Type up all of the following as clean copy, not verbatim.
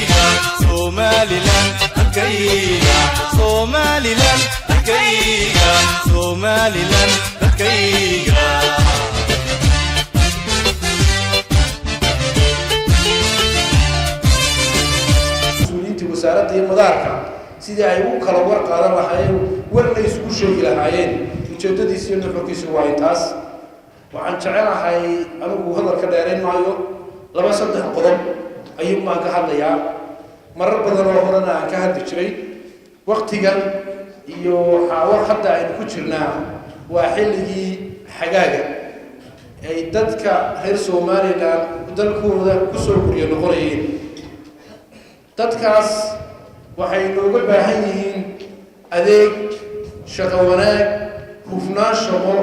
Dadkayga Somaliland, dadkayga Somaliland, dadkayga Somaliland, dadkayga. Mas-uuliyiintii wasaaradda iyo madaarka sidii ay u kala war qaadan lahaayeen, warna isugu sheegi lahaayeen. Ujeeddadiisa iyo nuxurkiisu waa intaas. Waxaan jecelahay, anigu hadalka dheerayn maayo, laba saddex qodob ayuun baan ka hadlayaa. Marar badan oo horena aan ka hadli jiray. Waktigan iyo xaawar hadda aynu ku jirnaa waa xilligii xagaaga ay dadka reer Somaliland dalkooda kusoo guryo noqonayeen. Dadkaas waxay nooga baahan yihiin adeeg, shaqo wanaag, hufnaan shaqo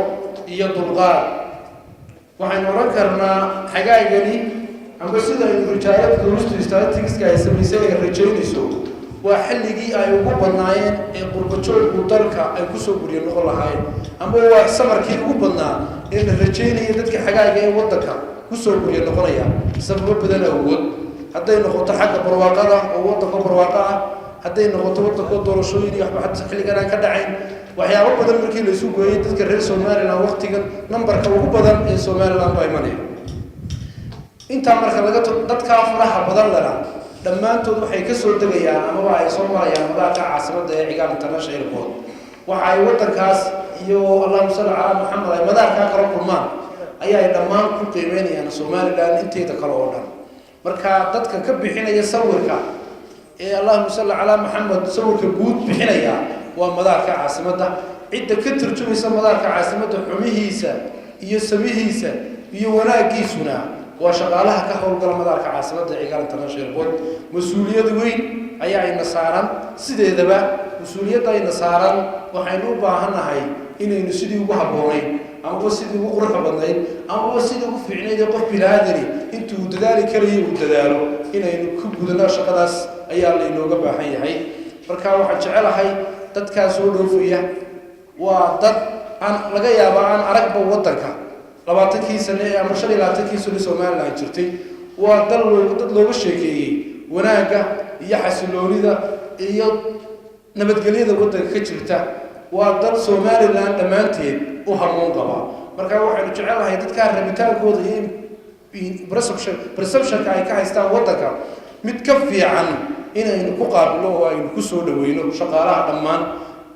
iyo dulqaad. Waxaynu odhan karnaa xagaagani, amba sida aynu rijaalada durustu statistics-ka ay samaysay ay rajaynayso, waa xilligii ay ugu badnaayeen ee qurbajoogku dalka ay kusoo guryo noqon lahaayeen, amba waa summer-kii ugu badnaa ee la rajaynaya dadka xagaaga ee waddanka kusoo guryo noqonaya, sababo badan awgood. Hadday noqoto xagga barwaaqada oo waddanka barwaaqo ah, hadday noqoto waddankoo doorashooyin iyo waxba xilligan aan ka dhacayn, waxyaabo badan markii la isu gooyey, dadka reer Somaliland waqtigan nambarka ugu badan ee Somaliland baa imanaya. Intaa marka laga to, dadkaa faraha badan lena dhammaantood waxay ka soo degayaan amaba ay soo marayaan madaarka caasimadda ee Cigaal International Airport. Waxa ay waddankaas iyo, allahuma salli calaa Maxamed, ay madaarkaa kala kulmaan ayaa ay dhammaan ku qiimeynayaan Somaliland inteeda kale oo dhan. Marka dadka ka bixinaya sawirka ee, allahuma salli calaa Maxamed, sawirka guud bixinaya waa madaarka caasimadda. Cidda ka turjumaysa madaarka caasimadda xumihiisa iyo samihiisa iyo wanaaggiisuna waa shaqaalaha ka howlgala madaarka caasimadda Cigaal International Airport. Mas-uuliyad weyn ayaa ayna saaran. Sideedaba mas-uuliyadda ayna saaran waxaynu u baahannahay inaynu sidii ugu habboonayd, amaba sidii ugu quruxda badnayd, amaba sidii ugu fiicnayd ee qof bini-aadani intuu dadaali karayay uu dadaalo, inaynu ku gudano shaqadaas ayaa laynooga baahan yahay. Marka waxaan jecelahay, dadkaa soo dhoofaya waa dad aan laga yaaba aan aragba waddanka 20-kii sane ee ama 25-kii sane Somaliland jirtay. Waa dal loo dad looga sheekeeyey wanaagga iyo xasiloonida iyo nabadgelyada waddanka ka jirta. Waa dal Somaliland dhammaanteed u hamuun qaba. Marka waxaynu jecelahay dadkaa rabitaankooda iyo perception-ka ay ka haystaan waddanka mid ka fiican inaynu ku qaabilno oo aynu ku soo dhaweyno. Shaqaalaha dhammaan,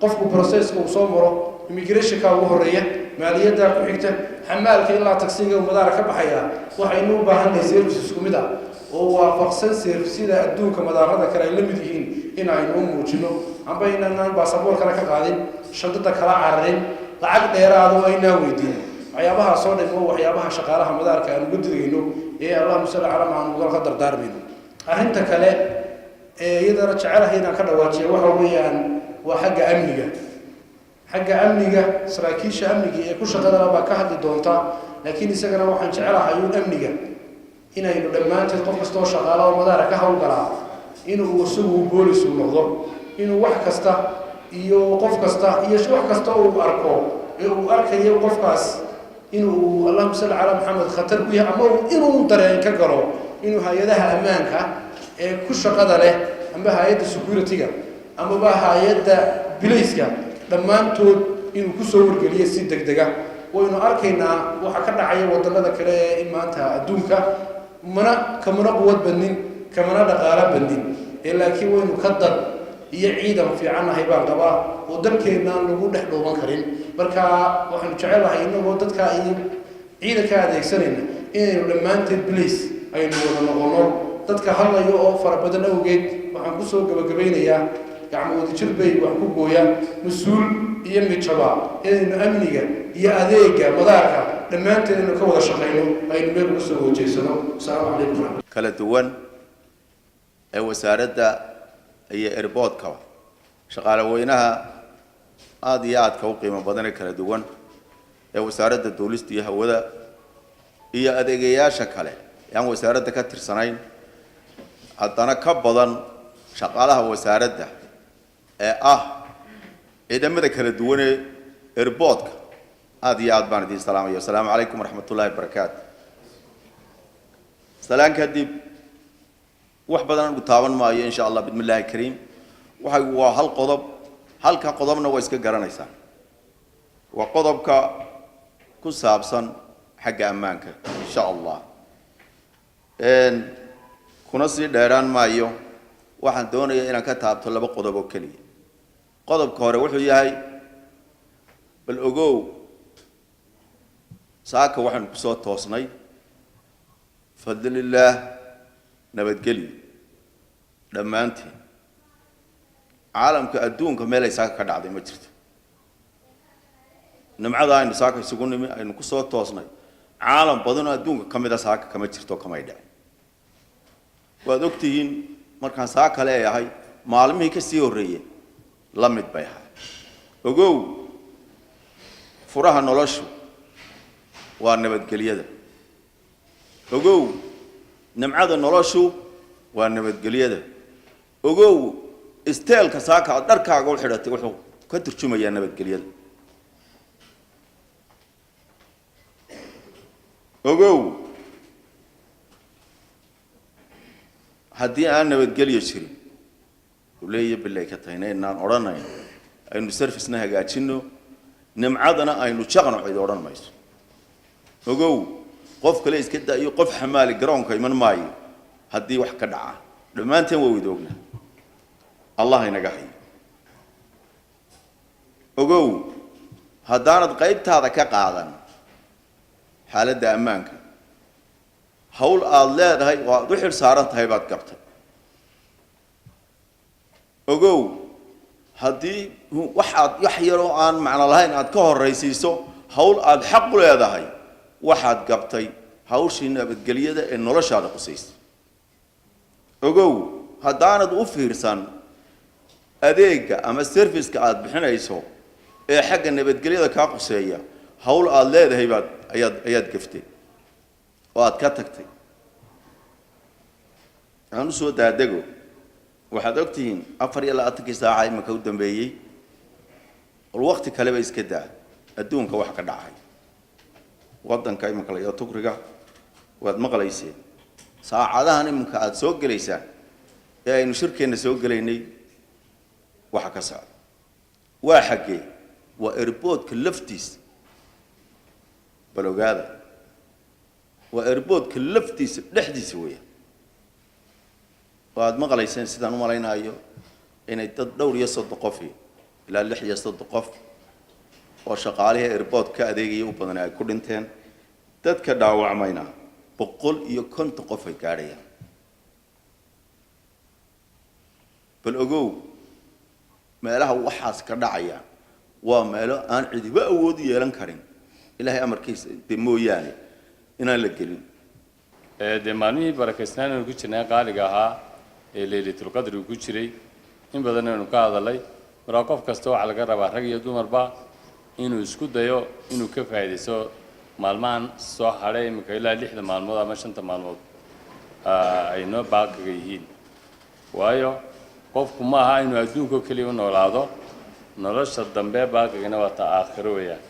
qofku process-ka uu soo maro, immigration-ka ugu horeeya, maaliyadda ku xigta, xamaalka ilaa tagsiga madaara ka baxaya, waxaynu u baahannahay service isku mid ah oo waafaqsan service-yada adduunka madaarada kale ay la mid yihiin in aynu u muujino, amba inanaan baasaboor kale ka qaadin, shandada kala cararin, lacag dheeraado aynaa weydiin. Waxyaabaha soo dhimo, waxyaabaha shaqaalaha madaarka aan uga digayno ee, allahuma salli calaa, aan uga ka dardaarmayno. Arrinta kale ee iyadana jecelahay inaan ka dhawaajiyo waxa weeyaan waa xagga amniga. Xagga amniga, saraakiisha amniga ee ku shaqadana baa ka hadli doonta, laakiin isagana waxaan jecelahay un amniga inaynu dhammaanteed, qof kasta oo shaqaala oo madaara ka howlgalaa, inuu isagu boolis uu noqdo, inuu wax kasta iyo qof kasta iyo wax kasta uu arko ee uu arkayo qofkaas inuu, allahuma salli calaa Maxamed, khatar ku yahay, ama inuu dareen ka galo, inuu hay-adaha ammaanka ee ku shaqada leh, amba hay-adda security-ga amaba hay-adda bilayska, dhammaantood inuu kusoo wargeliyo si deg dega. Waynu arkaynaa waxa ka dhacaya waddanada kale ee in maanta adduunka. Mana kamana quwad badnin, kamana dhaqaalo badnin ee, laakiin waynu ka dad iyo ciidan fiicannahay baan qabaa oo dalkeennaan lagu dhex dhuuban karin. Marka waxaanu jecelahay, inagoo dadka iyo ciidanka adeegsanayna, inaynu dhammaanteed bilays aynu wada noqono. Dadka hadlayo oo fara badan awgeed waxaan kusoo gabagabaynayaa: gacmo wadajir bay wax ku gooyaan, mas-uul iyo mijaba, inaynu amniga iyo adeega madaarka dhammaanteed aynu ka wada shaqayno, aynu meel uga soo wajeysano. Asalaamu calaykum waraxmat Kala duwan ee wasaaradda iyo airport-kaba, shaqaale weynaha aada iyo aadka u qiimo badan ee kala duwan ee Wasaaradda Duulista iyo Hawada iyo adeegayaasha kale ee aan wasaaradda ka tirsanayn, haddana ka badan shaqaalaha wasaaradda ee ah ciidamada kala duwan ee airport-ka, aada iyo aad baan idiin salaamaya. Asalaamu calaykum waraxmat ullahi wabarakaatu. Salaan kadib, Wax badan anigu taaban maayo, insha Allah, bismi Illaahi kariim. Waxay waa hal qodob, halka qodobna waa iska garanaysaa. Waa qodobka ku saabsan xagga ammaanka, insha Allah. Kuna sii dheeraan maayo. Waxaan doonayaa inaan ka taabto laba qodob oo keliya. Qodobka hore wuxuu yahay, bal ogow, saaka waxaynu kusoo toosnay fadlillaah nabadgelyo dhammaanteen. Caalamka adduunka meel ay saaka ka dhacday ma jirto. Nimcada aynu saaka isugu nimi, aynu kusoo toosnay, caalam badanoo adduunka ka mida saaka kama jirto, kamay dhicin. Waad ogtihiin, markaan saaka leeyahay, maalmihii ka sii horreeyey la mid bay ahay. Ogow, furaha noloshu waa nabadgelyada. Ogow, nimcada noloshu waa nabadgelyada. Ogow, isteelka saaka aad dharkaaga u xidhatay wuxuu ka turjumayaa nabadgelyada. Ogow, haddii aan nabadgelyo jirin, uleeya bilay ka tahayna inaan odhanayn aynu servicena hagaajino, nimcadana aynu jaqno, cid odhan mayso. Ogow, qof kale iska da-iyo, qof xamaali garoonka iman maayo haddii wax ka dhaca. Dhammaanteen waa wada ognaa, Allah inaga hayo. Ogow, haddaanad qaybtaada ka qaadan xaaladda ammaanka, hawl aada leedahay oo aada u xil saaran tahay baad gabtay. Ogow, haddii wax aad wax yaroo aan macno lahayn aad ka horraysiiso hawl aada xaq u leedahay, waxaad gabtay hawshii nabadgelyada ee noloshaada qusaysa. Ogow, haddaanad u fiirsan adeegga ama serviceka aada bixinayso ee xagga nabadgelyada kaa quseeya, hawl aada leedahay baad ayaad gaftay oo aad ka tagtay. Aan usoo daadego, waxaad ogtihiin 24-kii saaca iminka u dambeeyey, bal wakti kaleba iska daa, adduunka wax ka dhacay, waddanka iminka la Tukriga waad maqlayseen. Saacadahan iminka aada soo gelaysaan ee aynu shirkeenna soo gelaynay waxa ka socda waa xaggee? Waa airportka laftiisa. Bal ogaada, waa airportka laftiisa dhexdiisa weeyaan. Oo aada maqlayseen, sidaan umalaynaayo, inay dad dhowr iyo 30 qof ilaa 36 qof oo shaqaalihii airport ka adeegaya u badan ay ku dhinteen, dadka dhaawacmayna 150 qof ay gaadhayaan. Bal ogow, meelaha waxaas ka dhacaya waa meelo aan cidiba awood u yeelan karin, Ilaahay amarkiisa de mooyaane, inaan la gelin. Dee maalmihii barakaysnaan aynu ku jirnay, qaaliga ahaa ee Leylatulqadrigu ku jiray, in badan aynu ka hadalay. Markaa qof kasta waxaa laga rabaa, rag iyo dumarba, inuu isku dayo inuu ka faa'iidaysto maalmahan soo hadhay iminka, ilaa 6da maalmood ama 5ta maalmood ay noo baaqiga yihiin. Waayo, qofku ma aha inuu adduunka keliya u noolaado, nolosha dambe baaqigana waa ta aakhiro weeyaan.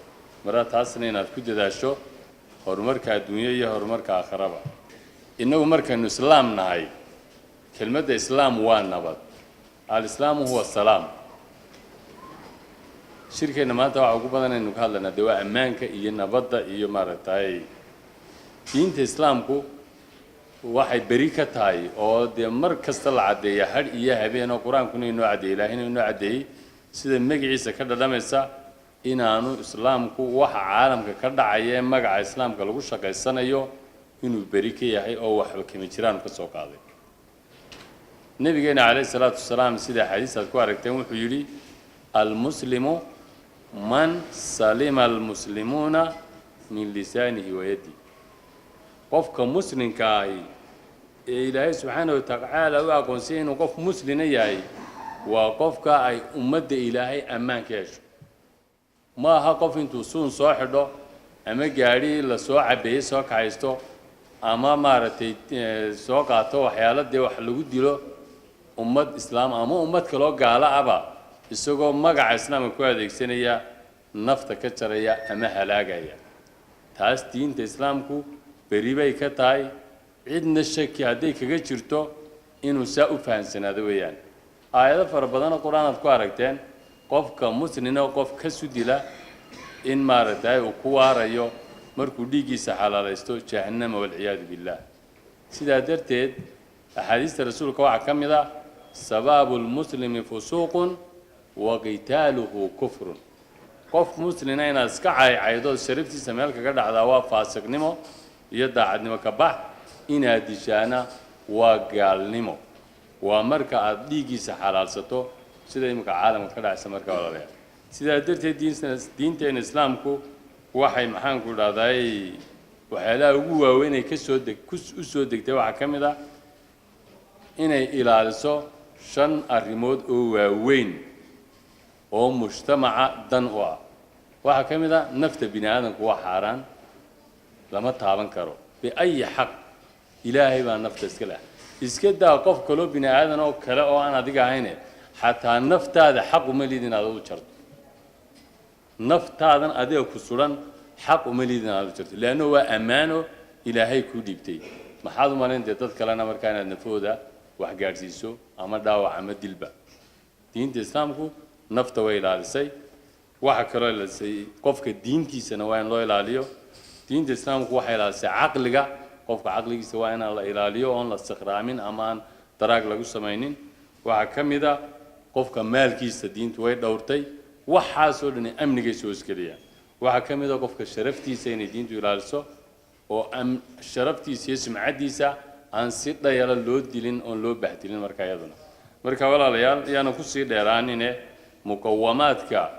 Markaa taasna inaad ku dadaasho horumarka adduunyo iyo horumarka aakhiraba. Innagu markaynu islaam nahay, kelmadda islaam waa nabad. Alislaamu huwa salaam. Shirkeenna maanta waxa ugu badan aynu ka hadlaynaa dee waa ammaanka iyo nabadda iyo maaragtay diinta islaamku waxay beri ka tahay, oo dee mar kasta la caddeeya hadh iyo habeen, oo Qur-aankuna inoo caddeeyey, Ilaahina inoo caddeeyey, sida magaciisa ka dhadhamaysa, inaanu islaamku waxa caalamka ka dhacaya ee magaca islaamka lagu shaqaysanayo inuu beri ka yahay oo waxba kama jiraan ka soo qaaday. Nabigeena calayhi salaatu wasalaam, sida xadiis aad ku aragteen, wuxuu yidhi: "Almuslimu man salima almuslimuuna min lisaanihi wa yadihi." Qofka muslimka ahi ee Ilaahay subxaana wa tacaala u aqoonsiyay inuu qof muslina yahay waa qofka ay ummadda Ilaahay ammaan ka hesho. Ma aha qof intuu suun soo xidho ama gaadhi la soo cabeeyey soo kaxaysto ama maaragtay soo qaato waxyaalo dee wax lagu dilo ummad islaam ama ummad kaloo gaalo aba, isagoo magaca islaamka ku adeegsanaya nafta ka jaraya ama halaagaya. Taas diinta islaamku beri bay ka tahay. Cidna shaki hadday kaga jirto Inuu saa u fahamsanaado weeyaan. Aayado fara badanoo Qur-aan aad ku aragteen qofka muslina qof ka sudila in maaragtay uu ku waarayo markuu dhiiggiisa xalaalaysto jahannama, walciyaadu billah. Sidaa darteed axaadiista rasuulka waxaa ka mid ah: "Sabaabu lmuslimi fusuuqun wa qitaaluhu kufrun." Qof muslina inaad iska caycaydo, sharaftiisa meel kaga dhacdaa, waa faasiqnimo iyo daacadnimo ka bax. Inaad dishaana waa gaalnimo, waa marka aad dhiiggiisa xalaalsato, sida iminka caalamka ka dhacaysa. Marka walaalayaal, sidaa darteed diinteena islaamku waxay, maxaanku dhahday, waxyaalaha ugu waaweyn ay kasoo deg u soo degtay waxaa ka mid ah inay ilaaliso shan arrimood oo waaweyn oo mujtamaca dan u ah. Waxaa ka mid ah nafta bini aadamku waa xaaraan, lama taaban karo biayi xaq. Ilaahay baa nafta iska leh. Iska daa qof kaloo bini aadan oo kale oo aan adiga ahayne, xataa naftaada xaq uma lid inaad u jarto. Naftaadan adiga ku suran xaq uma lid inaad u jarto, leanno waa ammaano Ilaahay kuu dhiibtay. Maxaad u malayn dee dad kalena markaa inaad nafooda wax gaadhsiiso, ama dhaawac ama dilba? Diinta islaamku nafta way ilaalisay. Waxa kaloo ilaalisay qofka diintiisana waa in loo ilaaliyo. Diinta islaamku waxay ilaalisay caqliga qofka. Caqligiisa waa inaan la ilaaliyo oon la sikraamin ama aan daraag lagu samaynin. Waxaa ka mid a qofka maalkiisa diintu way dhowrtay. Waxaasoo dhan amnigay soo isgeliyaan. Waxaa ka mid a qofka sharaftiisa inay diintu ilaaliso oo sharaftiisa iyo sumcaddiisa aan si dhayala loo dilin oon loo bahdilin. Marka iyaduna, marka walaalayaal, yaana kusii dheeraanine, muqawamaadka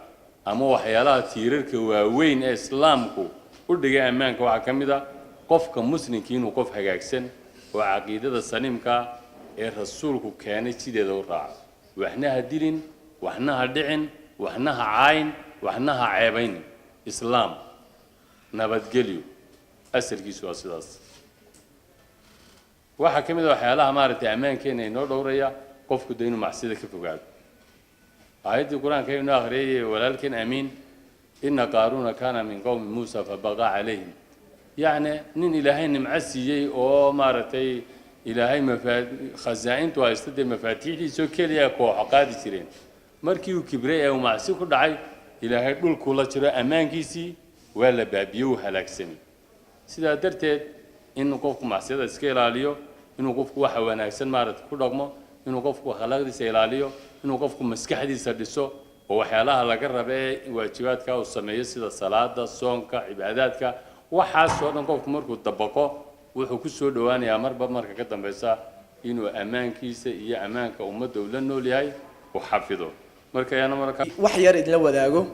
ama waxyaalaha tiirarka waaweyn ee islaamku u dhigay ammaanka waxaa ka mid a qofka muslimkii inuu qof hagaagsan oo caqiidada saliimka ee rasuulku keenay sideeda u raaco. Waxna ha dilin, waxna ha dhicin, waxna ha caayin, waxna ha ceebaynin. Islaam nabadgelyo asalkiisu waa sidaas. Waxaa ka mid a waxyaalaha maaragtay ammaankeena inoo dhowraya qofku de inuu macsida ka fogaado. Aayaddii qur-aanka inoo akhriyay walaalkeen Amiin: "Ina Qaaruuna kaana min qowmi Muusa fabaqaa calayhim." Yacni nin Ilaahay nimco siiyey oo maaragtay Ilaahay khasaa-intu haysta dee mafaatiixdiisoo keliya kooxo qaadi jireen, markii uu kibray ee uu macsi ku dhacay, Ilaahay dhulkuu la jiro, ammaankiisii waa la baabiye, uu halaagsamay. Sidaa darteed in qofku macsiyada iska ilaaliyo, inuu qofku waxa wanaagsan maaragtay ku dhaqmo, inuu qofku akhlaaqdiisa ilaaliyo, inuu qofku maskaxdiisa dhiso oo waxyaalaha laga raba ee waajibaadka uu sameeyo, sida salaada, soonka, cibaadaadka, waxaasoo dhan qofku markuu dabaqo, wuxuu ku soo dhowaanayaa marba marka ka dambeysa inuu ammaankiisa iyo ammaanka ummadda uu la nool yahay uu xafido. Marka ayaana marka wax yar idinla wadaago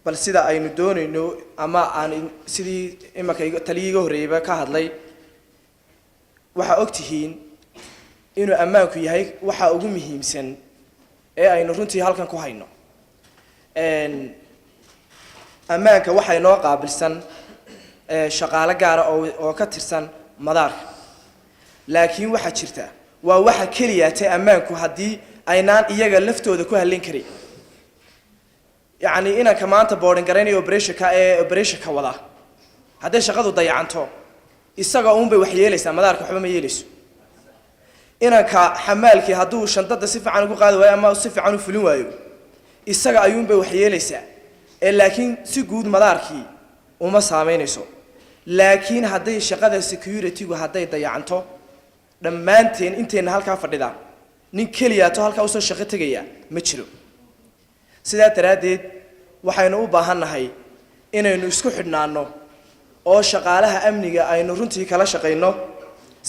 bal sida aynu doonayno ama aan sidii imanka taliyii iga horreeyeyba ka hadlay. Waxaa og tihiin inuu ammaanku yahay waxa ugu muhiimsan ee aynu runtii halkan ku hayno. Ammaanka waxaa inoo qaabilsan shaqaale gaara oo ka tirsan madaarka, laakiin waxaa jirta waa waxa keliya tay ammaanku haddii aynaan iyaga laftooda ku halin karin. Yacni inanka maanta boarding garaynaya, operationka ee operationka wada, hadday shaqadu dayacanto, isaga uunbay wax yeelaysaa, madaarka waxba ma yeelayso. Inanka xamaalkii hadduu shandada si fiican ugu qaadi waayo ama si fiican u fulin waayo, isaga ayuunbay wax yeelaysaa ee laakiin si guud madaarkii uma saameynayso. Laakiin hadday shaqada security-gu hadday dayacanto, dhammaanteen inteenna halkaa fadhida nin keliyaato halkaa usoo shaqo tegaya ma jiro. Sidaa daraaddeed waxaynu u baahan nahay inaynu isku xidhnaano oo shaqaalaha amniga aynu runtii kala shaqayno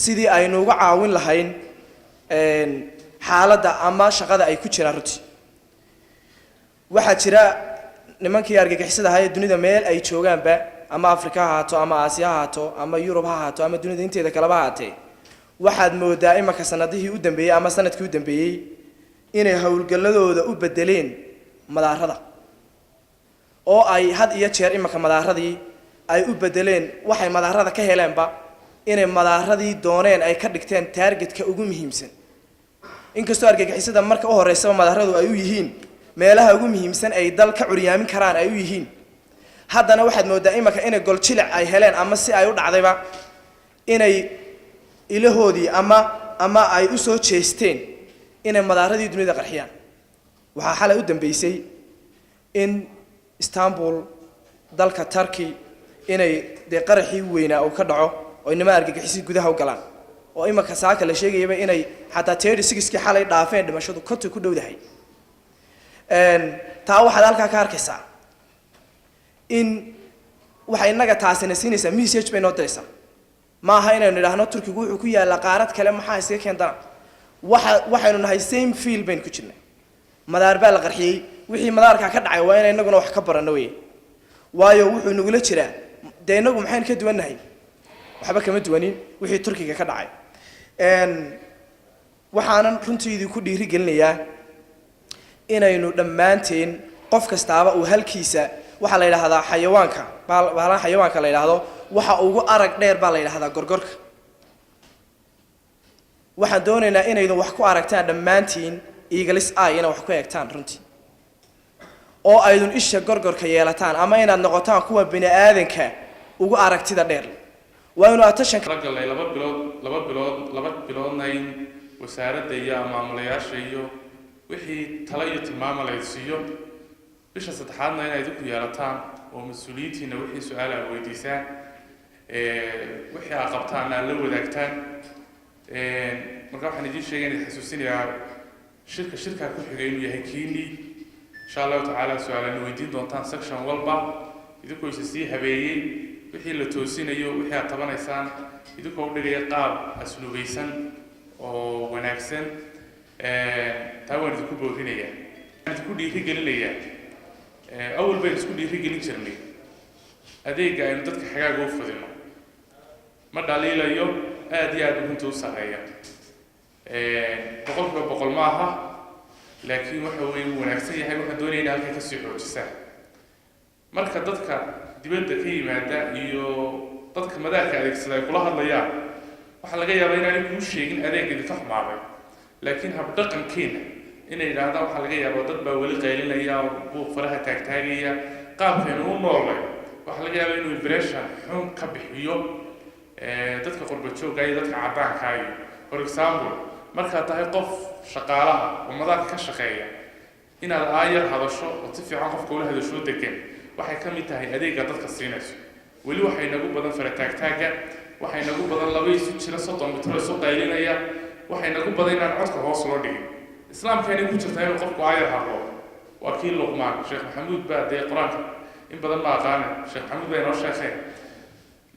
sidii aynu uga caawin lahayn xaaladda ama shaqada ay ku jiraan. Runtii waxaa jira nimankii argagixisada ahaa ee dunida meel ay joogaanba, ama Afrika ha ahaato, ama Aasiya ha ahaato, ama Yurub ha ahaato, ama dunida inteeda kaleba ha ahaatee, waxaad moodaa imanka sanadihii u dambeeyey ama sanadkii u dambeeyey inay howlgalladooda u bedeleen madaarada, oo ay had iyo jeer imanka madaaradii ay u bedeleen. Waxay madaarada ka heleenba inay madaaradii dooneen ay ka dhigteen targetka ugu muhiimsan. Inkastoo argagixisada marka u horeysaba madaaradu ay u yihiin meelaha ugu muhiimsan ay dal ka curyaamin karaan ay u yihiin, haddana waxaad moodaa imanka inay goljilic ay heleen ama si ay u dhacdayba inay ilahoodii ama Ama ay u soo jeesteen inay madaaradii dunida qarxiyaan. Waxaa xalay u dambeysay in Istanbul, dalka Turkey, inay dee qaraxii weynaa uu ka dhaco oo inama argagixisii gudaha u galaan, oo imanka saaka la sheegayaba inay xataa 36-kii xalay dhaafeen, dhimashadu 50 ku dhowdahay. Taa waxaad halkaa ka arkaysaa in waxay innaga taasina siinaysaa message bay noo diraysaa. Ma aha inaynu idhaahno Turkigu wuxuu ku yaallaa qaarad kale, maxaa iskaga keentana? Waxaynu nahay same field baynu ku jirnay. Madaar baa la qarxiyey. Wixii madaarkaa ka dhacay waa inay innaguna wax ka baranno wey, waayo wuxuu nagula jiraa. Dee innagu maxaynu ka duwannahay? Waxba kama duwanin wixii Turkiga ka dhacay. Waxaanan runtii idinku dhiiri gelinayaa inaynu dhammaanteen, qof kastaaba uu halkiisa. Waxaa la yidhaahdaa xayawaanka, baalaha xayawaanka la yidhaahdo, waxa ugu arag dheer baa la yidhahdaa gorgorka. Waxaan doonaynaa inaydun wax ku aragtaan dhammaantiin eagle's eye, inaad wax ku eegtaan runtii, oo aydun isha gorgorka yeelataan, ama inaad noqotaan kuwa bini aadanka ugu aragtida dheer. Waa inuu attention-ka la galnay 2 bilood, 2 bilood, 2 biloodna in wasaaradda iyo maamulayaasha iyo wixii talo iyo tilmaama la siiyo. Bisha saddexaadna inaad idinku yeelataan oo mas-uuliyiintiina wixii su-aal aad weydiisaan, wixii aad qabtaan aad la wadaagtaan. Marka waxaan idiin sheegay, inaan xasuusinayaa shirka, shirkaa ku xigay inuu yahay kiini, insha Allahu tacaala, su-aalana weydiin doontaan section walba, idinkoo isa sii habeeyey wixii la toosinayo, wixii aad tabanaysaan, idinkoo u dhigaya qaab asluubaysan oo wanaagsan. Taa waan idinku boorinayaa, waan idinku dhiirigelinayaa. Awal baynu isku dhiirigelin jirnay adeegga aynu dadka xagaaga u fidino. Ma dhaliilayo, aada iyo aad runta u sarreeya, 100% ma aha, laakiin waxa weeye wuu wanaagsan yahay. Waxaan doonaya ina halka kasii xoojisaan. Marka dadka dibadda ka yimaada iyo dadka madaarka adeegsada ay kula hadlayaan, waxaa laga yaabaa inaanay kuu sheegin adeeg idinka xumaaday, laakiin habdhaqankeena inay yidhaahdaan waxaa laga yaabaa dad baa weli qaylinaya oo buuq faraha taagtaagaya. Qaabkaynu u noolnay waxaa laga yaabaa inuu impression xun ka bixiyo dadka qurba joogga iyo dadka caddaanka. Iyo for example, markaad tahay qof shaqaalaha oo madaarka ka shaqeeya, inaad aayar hadasho oo si fiican qofka ula hadasho degan waxay ka mid tahay adeegga dadka siinayso. Weli waxay nagu badan farataagtaagga, waxay nagu badan laba isu jira 30 mitro isu qaylinaya, waxay nagu badan inaan codka hoos loo dhigin. Islaamkeenay ku jirtaa inuu qofku aayar hadlo. Waa kii Luqmaan, Sheekh Maxamuud baa dee Qur-aanka in badan ma aqaane, Sheekh Maxamuud baa inoo sheekeen.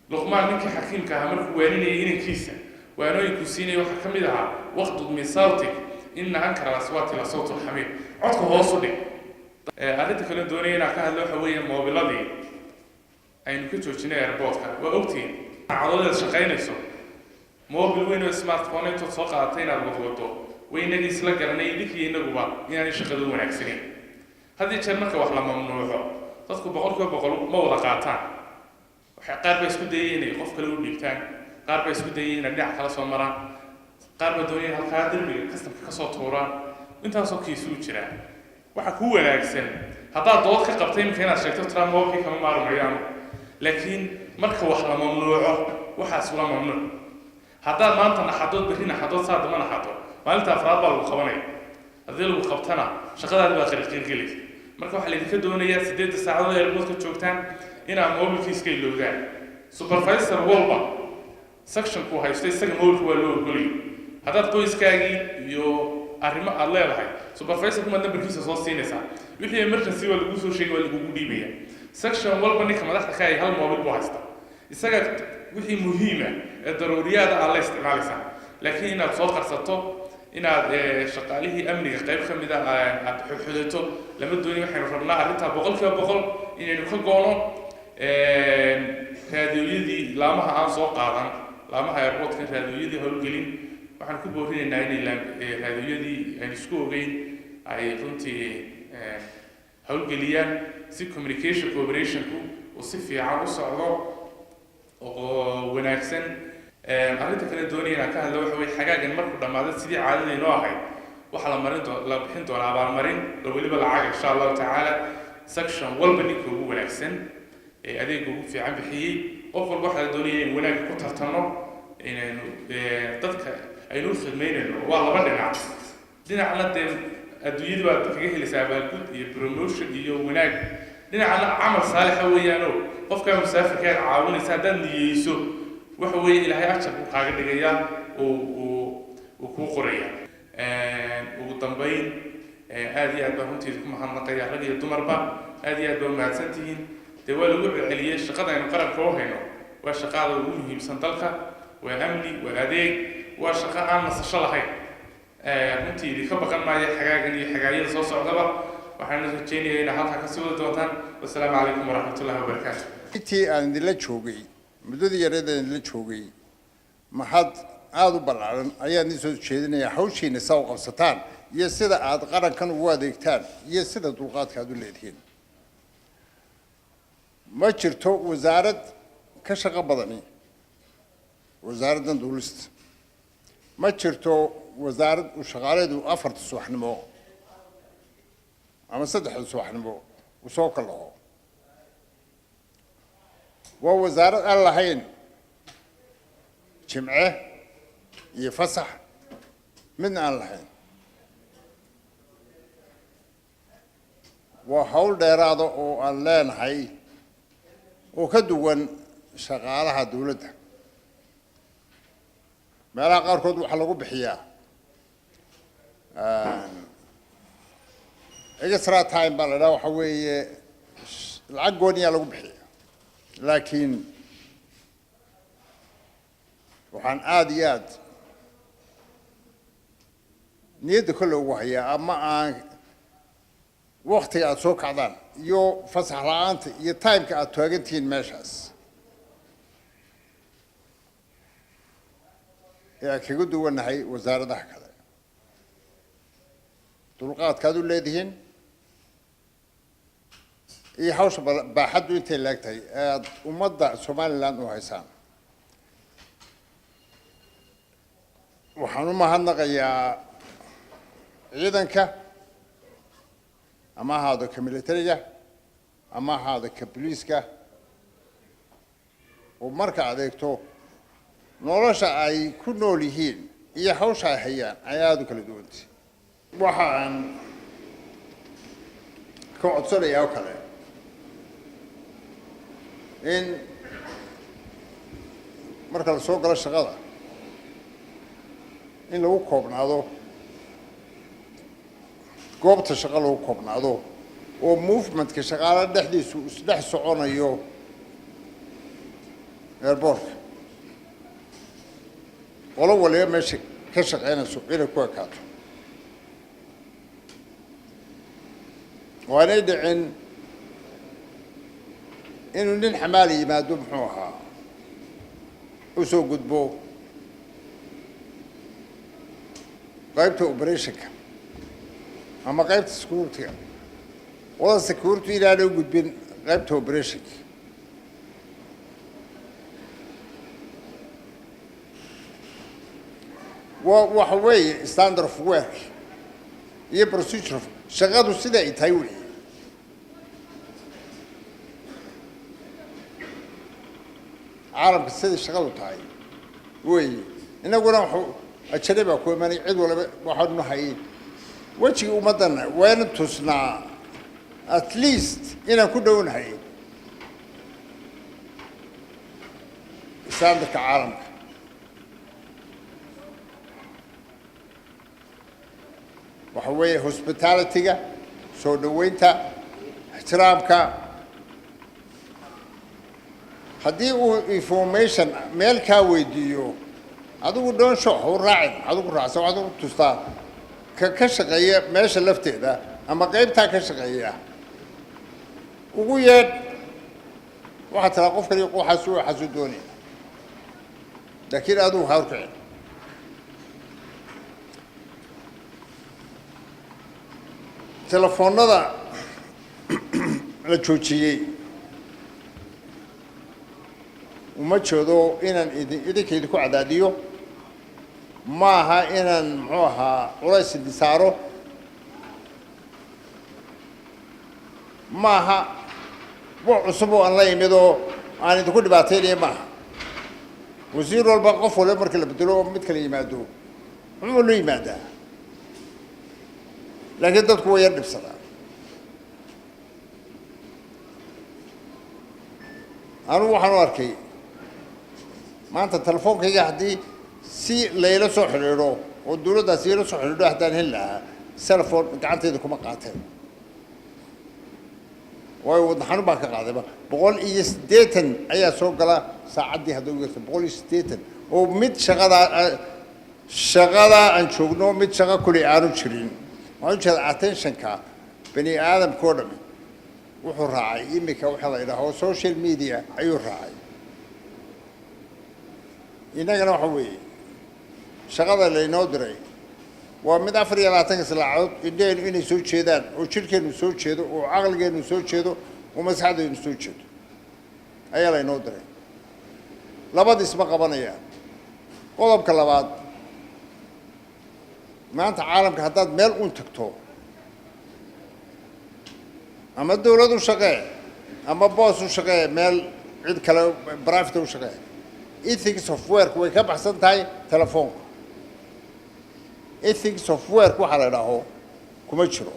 Luqmaan, ninkii xakiimka ahaa, markuu waaninayay inankiisa, waanooyinkuu siinaya waxaa ka mid ahaa: "واغضض من صوتك إن أنكر الأصوات لصوت الحمير." Codka hoos u dhig. Arrinta kale doonaya inaan ka hadlo waxa weeye moobiladii aynu ka joojinay airportka. Waa ogtihiin, saacadood aad shaqaynayso, mobil weyn oo smartphone intood soo qaadatay inaad wadwado, way inagii isla garanay, idinkiiyo inaguba, inaanay shaqadu wanaagsanayn. Had iyo jeer marka wax la mamnuuco, dadku 100% ma wada qaataan. Waxay qaar baa isku dayay inay qof kale u dhiibtaan, qaar baa isku dayay inay dhinac kala soo maraan, qaar baa doonaya halkaa derbiga kastamka kasoo tuuraan. Intaasoo kiisuu jiraa. Waxa kuu wanaagsan haddaad dood ka qabtay iminka inaad sheegto, tiraa mobilkii kama maarmayaano. Laakiin marka wax la mamnuuco, waxaas waa mamnuuc. Haddaad maanta naxadood, berri naxadood, saa dama naxado, maalinta afraad baa lagu qabanaya. Haddii lagu qabtana, shaqadaadi baa qariqirgelaysa. Marka waxaa laydinka doonayaa 8-da saacadood airportka joogtaan inaad mobilkii iska ilowdaan. Supervisor walba sectionku haysto isaga mobilka waa loo ogoliyay. Haddaad qoyskaagii iyo arrimo aad leedahay, supervisorku maad nambarkiisa soo siinaysaa. Wixii emergency waa laguu soo sheegay, waa lagugu dhiibaya. Section walba ninka madaxda ka ay hal mobil buu haystaa isaga. Wixii muhiima ee daruuriyaada aad la isticmaalaysaa, laakiin inaad soo qarsato, inaad shaqaalihii amniga qayb ka mid a aad xudxudato lama dooni. Waxaynu rabnaa arrintaa 100% inaynu ka goono. Raadiyooyadii laamaha aan soo qaadan, laamaha airportka raadiyooyadii howlgelin, waxaan ku boorinaynaa inay raadiyooyadii aynu isku ogeyn ay runtii howlgeliyaan, si communication cooperationku uu si fiican u socdo oo wanaagsan. Arrinta kale doonaya inaan ka hadlo waxa weye, xagaagan markuu dhammaado, sidii caadada inoo ahayd, waxaa la marin la bixin doonaa abaalmarin oo weliba lacag, insha Allahu tacaala, section walba ninka ugu wanaagsan ee adeega ugu fiican bixiyey. Qof walba waxaa la doonaya in wanaagga ku tartano, inaynu dadka Aynu u khidmaynayno waa laba dhinac. Dhinacna dee adduunyada baad kaga helaysaa abaalgud iyo promotion iyo wanaag, dhinacna camal saalixa weeyaanoo qofkaa musaafirka aad caawinaysa haddaad niyeyso, waxa weeye Ilaahay ajar buu kaaga dhigayaa oo uu kuu qoraya. Ugu dambayn, aad iyo aad baan runtii idinku mahadnaqaya, rag iyo dumarba, aad iyo aad baa umahadsan tihiin. Dee waa lagu celceliyey, shaqada aynu qaranka u hayno waa shaqada ugu muhiimsan dalka, waa amni, waa adeeg, waa shaqo aan nasasho lahayn. Runtii idinka baqan maayo xagaagan iyo xagaayada soo socdaba. Waxaan rajeynayaa inaad halkaa kasii wadi doontaan. Wasalaamu calaykum waraxmatullahi wabarakaatu. Intii aan idinla joogay, muddadii yareed aan idinla joogay, mahad aada u ballaaran ayaan idin soo jeedinayaa hawshiina saa u qabsataan iyo sida aad qarankan ugu adeegtaan iyo sida dulqaadka aad u leedihiin. Ma jirto wasaarad ka shaqo badani wasaaraddan duulista. Ma jirto wasaarad uu shaqaaleedu 4ta subaxnimo ama 3da subaxnimo uu soo kalaho. Waa wasaarad aan lahayn jimce iyo fasax midna aan lahayn. Waa hawl dheeraada oo aan leenahay oo ka duwan shaqaalaha dawladda. Meelaha qaarkood waxaa lagu bixiyaa extra time baa la dhaha, waxa weeye lacag gooniyaa lagu bixiya. Laakiin waxaan aada iyo aad niyadda kolle ugu hayaa ama aan waktiga aada soo kacdaan iyo fasax la-aanta iyo timeka aada taagantihiin meeshaas ee aan kaga duwannahay wasaaradaha kale, dulqaadka aad u leedihiin iyo hawsha baaxaddu intay laeg tahay ee aada ummadda Somaliland u haysaan. Waxaan u mahadnaqayaa ciidanka, ama ahaado ka militariga ama ahaado ka boliiska, oo marka adeegto nolosha ay ku nool yihiin iyo hawsha ay hayaan ay aada u kala duwantay. Waxa aan ka codsanayaa oo kale in marka la soo galo shaqada in lagu koobnaado goobta shaqo, lagu koobnaado oo movementka shaqaalaha dhexdiisu isdhex soconayo airportka, qolo waliba meesha ka shaqeynayso inay ku ekaato. Waanay dhicin inuu nin xamaali yimaado, muxuu ahaa, u soo gudbo qaybta operationka ama qaybta security-ga, wada security inaanay u gudbin qaybta operationka. Wa waxa weeye standard of work iyo procedure of shaqadu sida ay tahay weeye. Caalamka sida shaqadu tahay weeye. Innaguna waxu ajane baa ku imanay cid waliba. Waxaanu nahay wejigii ummadana, wayna tusnaa at least inaan ku dhownahay standardka caalamka. Waxa weeye hospitality-ga, soo dhaweynta, ixtiraamka. Haddii uu information meel kaa weydiiyo, adigu doonsho ha u raacin, adigu raacsan waxaad u tustaa ka ka shaqeeya meesha lafteeda ama qaybtaa ka shaqeeya. Ugu yeedh, waxaad tiraa qofkani waxaasuu doonaya, laakiin adigu ha horkicin. Telefoonada la joojiyey uma jeedo inaan idin idinka idinku cadaadiyo, ma aha inaan, muxuu ahaa, culays idin saaro, ma aha wax cusub oo aan la imid oo aan idinku dhibaataynaya maaha. Wasiir walba, qof waliba marka la bedelo oo mid kala yimaado, Muxuu loo yimaadaa? Laakiin dadku way yar dhibsadaa. Anugu waxaan u arkay maanta telefoonkayga haddii si layla soo xidhiidho oo dawladdaas ila soo xidhiidho, haddaan heli lahaa cellphone gacantayda kuma qaateen, waayo wadna xanuun baan ka qaadayba. 180 ayaa soo gala saacaddii hadda u yarta, 180 oo mid shaqadaa shaqadaa aan joogno, mid shaqo kuli aanu jirin. Waxaan ujeeda attentionka bani aadamka oo dhami wuxuu raacay imika waxa la yidhaaho social media ayuu raacay. Innagana waxa weeye shaqada laynoo diray waa mid 24-ka saacadood indhaheennu inay soo jeedaan oo jidhkeennu soo jeedo oo caqligeennu soo jeedo oo maskaxdeennu soo jeedo ayaa laynoo diray. Labadiisma qabanayaan. Qodobka labaad, maanta caalamka haddaad meel uun tagto, ama dawlad u shaqee ama boos u shaqee, meel cid kale private u shaqee, ethics of work way ka baxsan tahay telefoonka. Ethics of work waxaa la idhaaho kuma jiro.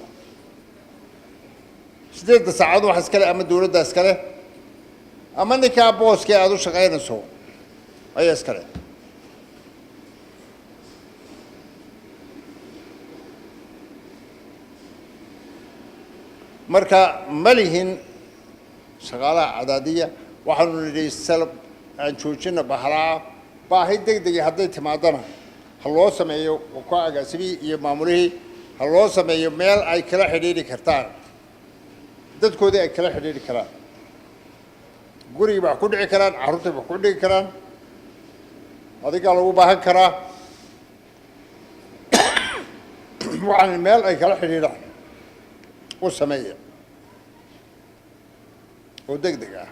8-da saacadood waxa iskale ama dawladda iskale ama ninkaa booskii aada u shaqaynayso ayaa iskale. Marka ma lihin shaqaalaha cadaadiya. Waxaanu nidhi salab aan joojina bahalaa, baahi deg degi hadday timaadana ha loo sameeyo ka agaasimihii iyo maamulihii, ha loo sameeyo meel ay kala xidhiidhi kartaan dadkoodii, ay kala xidhiidhi karaan gurigii wax ku dhici karaan, carruurtii wax ku dhigi karaan, adigaa lagu baahan karaa. Waxaan meel ay kala xidhiidhaan u sameeya oo deg deg ah.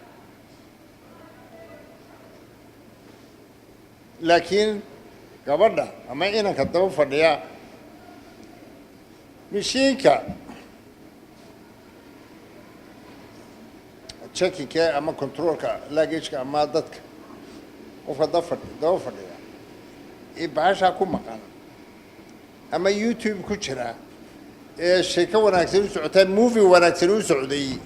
Laakiin gabadha ama inanka daba fadhiya mishiinka checkingka ama controlka luggageka ama dadka, qofka daba fadhiya ee bahashaa ku maqan ama YouTube ku jira ee sheeko wanaagsan u socotaa, movie wanaagsan u socday,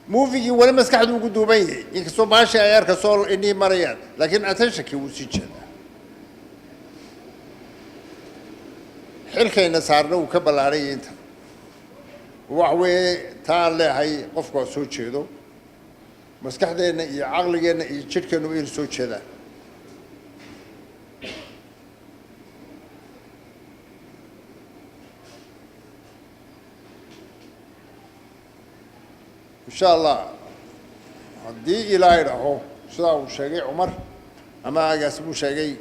moviegii weli maskaxdu ugu duuban yahay, inkastoo baashii ay arkayso indhihii marayaan, laakiin attentionkii wuu sii jeedaa. Xilkayna saarna wuu ka ballaaranyay inta wax weeye. Taa aan leeyahay, qofku waa soo jeedo, maskaxdeenna iyo caqligeenna iyo jidhkeennu inay soo jeedaan. Insha Allah, haddii Ilaahay dhaho, sidaa uu sheegay Cumar ama agaasi buu sheegay,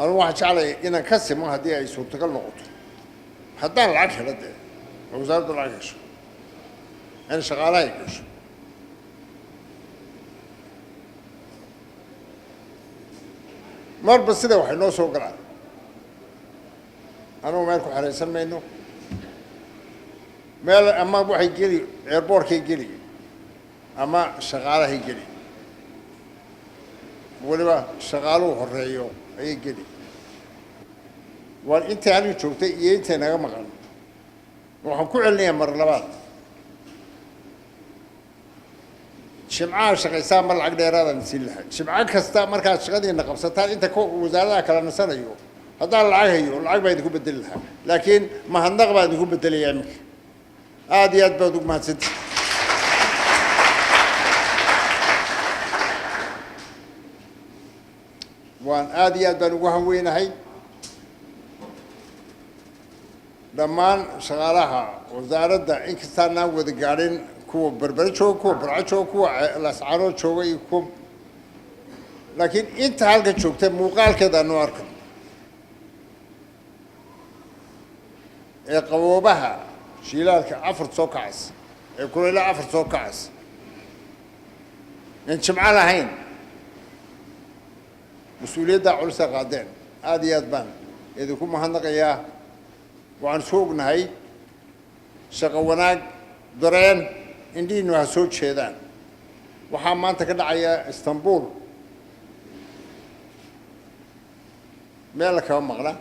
anugu waxaan jeclay inaan ka simo haddii ay suurtagal noqoto, haddaan lacag helo dee, oo wasaaraddu lacag hesho, in shaqaalaha ay gasho. Marba sida waxay noo soo galaan, anugu meel ku xeraysan mayno, meel ama waxay geli airportkay geli ama shaqaalahay geli, weliba shaqaaluhu horeeyo ayay geli. Waan intay halkan joogtay iyo intay naga maqan waxaan ku celinayaa mar labaad: Jimcaha shaqaysaa mar lacag dheeraadaan siin lahaa. Jimco kasta markaad shaqadiina qabsataan inta ku wasaaradaha kala nasanayo, haddaan lacag hayo lacag baa idinku bedeli lahaa, laakiin mahadnaq baa idinku bedelayaa iminka. Aada iyo aad baad ugu mahadsantihi. Waan aada iyo aad baan ugu hanweynahay dhammaan shaqaalaha wasaaradda, inkastaanaan wada gaadhin kuwa Berbere jooga, kuwa Barco jooga, kuwa Laascaanood jooga iyo kuwa, laakiin inta halka joogta muuqaalkeeda aanu arkan ee qaboobaha shiilaalka 4 soo kacas, ee kulaylaha 4 soo kacas, in jimco lahayn, mas-uuliyaddaa culusa qaadeen, aada iyo aad baan idinku mahadnaqayaa. Waxaan isku ognahay shaqo wanaag, dareen, indhihiinu ha soo jeedaan. Waxaa maanta ka dhacaya Istanbul. Meel kama maqna.